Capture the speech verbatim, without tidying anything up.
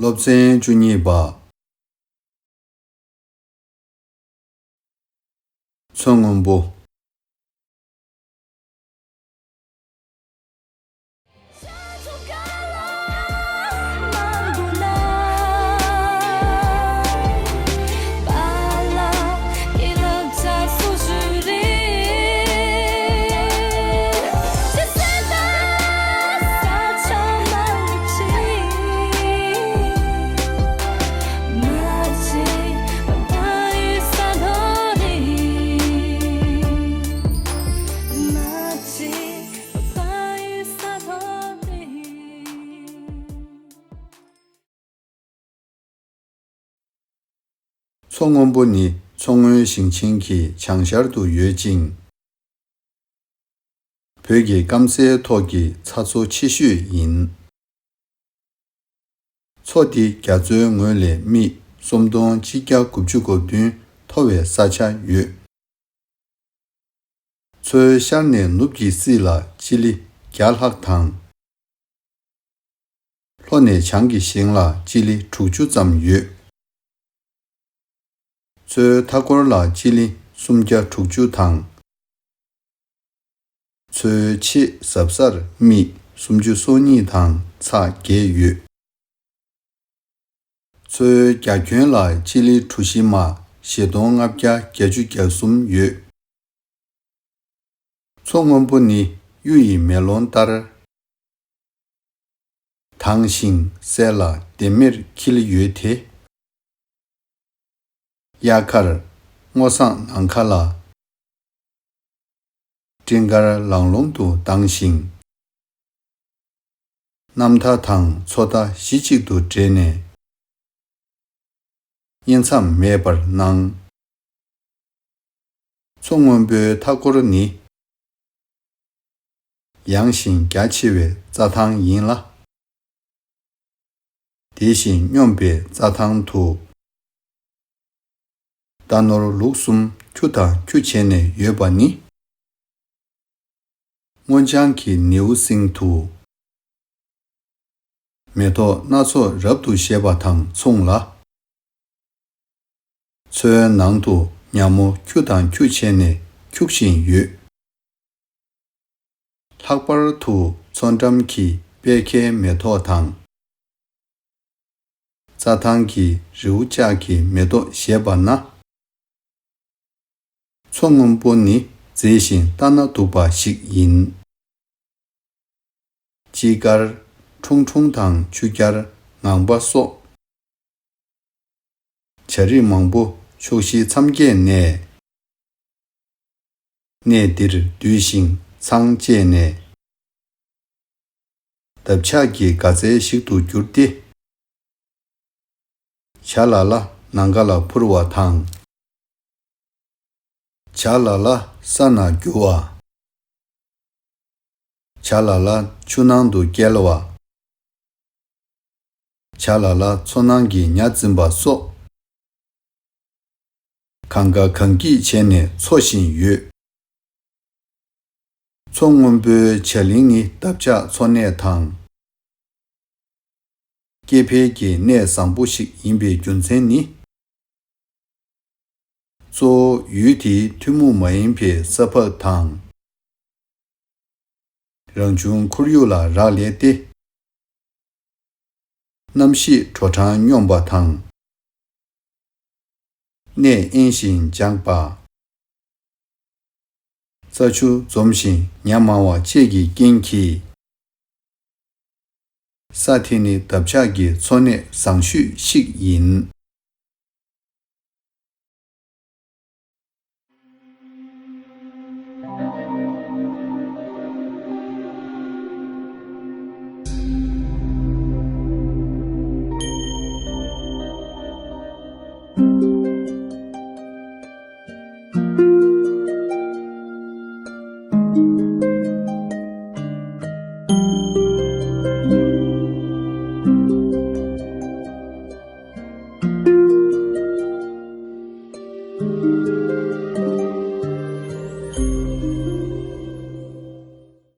སློབ་ཚན་བཅུ་གཉིས་པ། མཚོ་སྔོན་པོ། མཚོ་སྔོན་པོ་ནི་མཚོ་སྔོན་ཞིང་ཆེན་གྱི་བྱང་ཤར་དུ་ཡོད་ཅིང་། བོད་ཀྱི་སྐམ་སའི་ཐོག་གི་ཚྭ་མཚོ་ཆེ་ཤོས་ཡིན། མཚོ་འདི་རྒྱ་མཚོའི་ངོས་ལས་སྨི་སུམ་སྟོང་གཅིག་བརྒྱ་དགུ་བཅུ་གོ་བདུན་མཐོ་བའི་ས་ཆ་ཡོད། མཚོའི་ཤར་ནས་ནུབ་ཀྱི་སྲིད་ལ་སྤྱི་ལེ་བརྒྱ་ལྷག་དང་། ལྷོ་ནས་བྱང་གི་ཞེང་ལ་སྤྱི་ལེ་དྲུག་ཅུ་ཙམ་ཡོད། མཚོའི་མཐའ་འཁོར་ལ་སྤྱི་ལེ་སུམ་བརྒྱ་དྲུག་ཅུ་དང་། མཚོའི་ཆེས་ཟབ་སར་སྨི་སུམ་ཅུ་སོ་གཉིས་དང་ཚེག་བརྒྱད་ཡོད། མཚོའི་རྒྱ་ཁྱོན་ལ་སྤྱི་ལེ་གྲུ་བཞི་མ་བཞི་སྟོང་ལྔ་བརྒྱ་བརྒྱད་ཅུ་གྱ་གསུམ་ཡོད། མཚོ་སྔོན་པོ་ནི་གཡུ་ཡི་མེ་ལོང་ལྟར་དྭངས་ཤིང་གསལ་ལ་ལྡེམ་མེར་འཁྱིལ་ཡོད་དེ། དབྱར་ཁར་སྔོ་བསངས་ནམ་མཁའ་ལ་སྤྲིན་དཀར་ལང་ལོང་དུ་ལྡང་ཞིང་། གནམ་མཐའ་དང་མཚོ་མཐའ་གཞི་གཅིག་ཏུ་འདྲེས་ནས་དབྱེ་མཚམས་མེད་པར་སྣང་། མཚོ་སྔོན་པོའི་མཐའ་འཁོར་ནི་ཡངས་ཤིང་རྒྱ་ཆེ་བའི་རྩྭ་ཐང་ཡིན་ལ། དེ་བཞིན་སྙོམས་པའི་རྩྭ་ཐང་དུ་རྟ་ནོར་ལུག་གསུམ་ཁྱུ་དང་ཁྱུ་བྱས་ནས་ཡོད་པ་ནི། སྔོ་ལྗང་གི་ནེའུ་གསིང་དུ་མེ་ཏོག་སྣ་ཚོགས་རབ་ཏུ་བཞད་པ་དང་མཚུངས་ལ། མཚོའི་ནང་དུ་ཉ་མོ་ཁྱུ་དང་ཁྱུ་བྱས་ནས་ཁྱུག་བཞིན་ཡོད། ལྷག་པར་དུ་མཚོ་འགྲམ་གྱི་པད་ཁའི་མེ་ཏོག་དང་། རྩྭ་ཐང་གི་རེའུ་ལྕགས་ཀྱི་མེ་ཏོག་བཞད་པ་ན། མཚོ་སྔོན་པོ་ནི་མཛེས་ཤིང་ལྟ་ན་སྡུག་པ་ཞིག་ཡིན། དཔྱིད་ཀར་ཁྲུང་ཁྲུང་དང་ཆུ་རྐྱལ་ངང་པ་སོགས། བྱ་རིགས་མང་པོ་ཕྱོགས་བཞི་མཚམས་བརྒྱད་ནས་གནས་འདིར་འདུས་ཤིང་ཚང་བཅས་ནས། འདབ་ཆགས་ཀྱི་དགའ་ཚལ་ཞིག་ཏུ་གྱུར་ཏེ། བྱ་ལ་ལ་ནམ་མཁའ་ལ་འཕུར་བ་དང་། བྱ་ལ་ལ་ས་ན་རྒྱུ་བ། བྱ་ལ་ལ་ཆུ་ནང་དུ་བསྐྱལ་བ། བྱ་ལ་ལ་མཚོ་ནང་གི་ཉ་འཛིན་པ་སོགས། གང་ག་གང་སྐྱིད་བྱས་ནས་འཚོ་བཞིན་ཡོད། མཚོ་སྔོན་པོའི་བྱ་གླིང་ནི་འདབ་ཆགས་འཚོ་གནས་དང་། སྐྱེ་འཕེལ་གྱི་གནས་བཟང་པོ་ཞིག་ཡིན་པའི་རྒྱུ་མཚན་ནི། གཙོ་བོ་ཡུལ་དེའི་ཐུན་མོང་མ་ཡིན་པའི་ས་ཕག་དང་། རང་བྱུང་ཁོར་ཡུག་ལ་རག་ལས་ཏེ། གནམ་གཤིས་དྲོ་གྲང་སྙོམས་པ་དང་། གནས་དབེན་ཞིང་འཇམ་པ། རྩྭ་ཆུ་འཛོམས་ཤིང་ཉ་མང་བ་བཅས་ཀྱི་རྐྱེན་གྱིས། ས་དེ་ནི་འདབ་ཆགས་ཀྱི་འཚོ་གནས་བཟང་ཤོས་ཤིག་ཡིན།